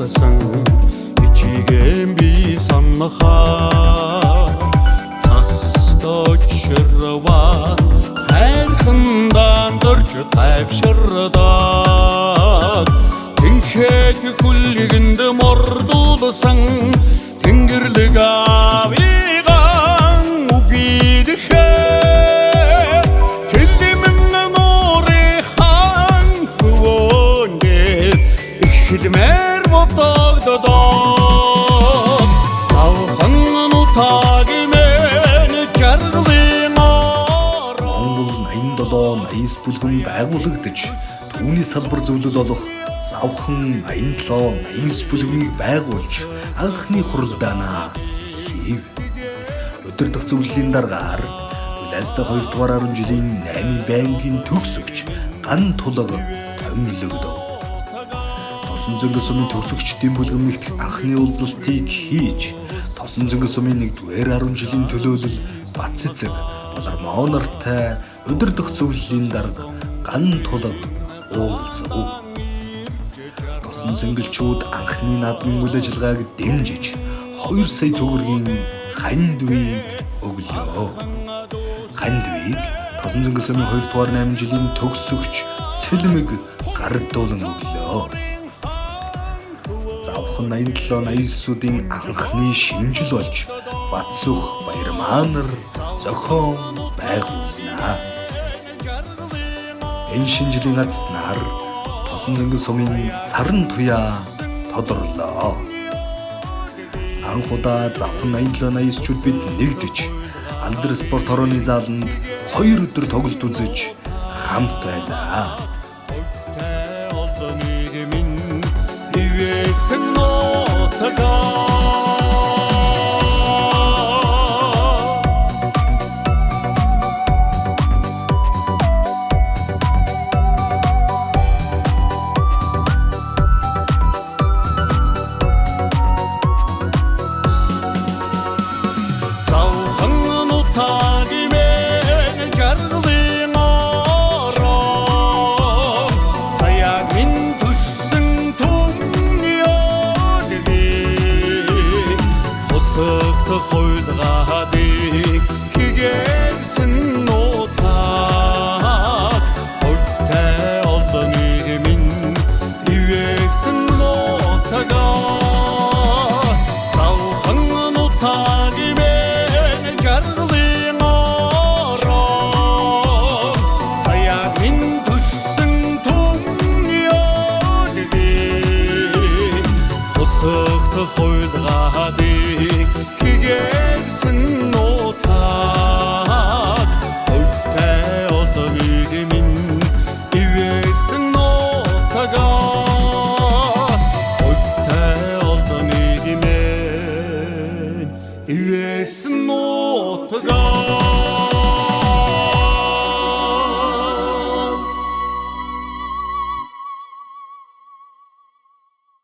мордуулсан ичигээн би санахаар цасточрван хайрхандан дөрж тайвширдаг тэнхэд хүлгэнд мордуулсан Тэнгэрлэг аавыгаан үгийдэхээр Тэлэмэн нуурын хөвөн дээр эхлэмээр бодогддоо. Завхан нутагимэн жаргалын Монгол 87 89 бүлгэн байгуулагдаж, түүний салбар зөвлөл болох Завхан 87 89 бүлгийг байгуулж анхны хуралдаанаа хийв. Удирдах зөвлөлийн даргаар Улаастай 2 дугаар 10 жилийн 8 байнгын төгсөгч Ган Тулга томилогдов. Тосон зөнгө сумын төгсөгчдийн бүлгэм нэгтгэх анхны уулзалтыг хийж, Тосон зөнгө сумын 1-р 10 жилийн төлөөлөл Бат цэцэг Болормоо нартай удирдах зөвлөлийн дарга Ган Тулга уулзав. Тосон цэнгэлчүүд анхны наадмын үйл ажиллагааг дэмжиж 2 сая төгрөгийн хандвийг өглөө. Хандвийг Тосон зөнгө сумын 2 дугаар 8 жилийн төгсөгч Цэлмэг гардуулан өглөө. Завхан 87 89-үүдийн анхны шинжил болж Батсүх Баярмаанар зохион байгууллаа. Энэ шинжлийн азтнаар Тосон зөнгөн сумын саран туяа тодорлоо. Анх удаа Завхан 87 89-чүүд бид нэгдэж Алдар спорт хорооны зааланд 2 өдөр тоглолт үзэж хамт байлаа. Олон нийгмийн ивэсэн нутгаар.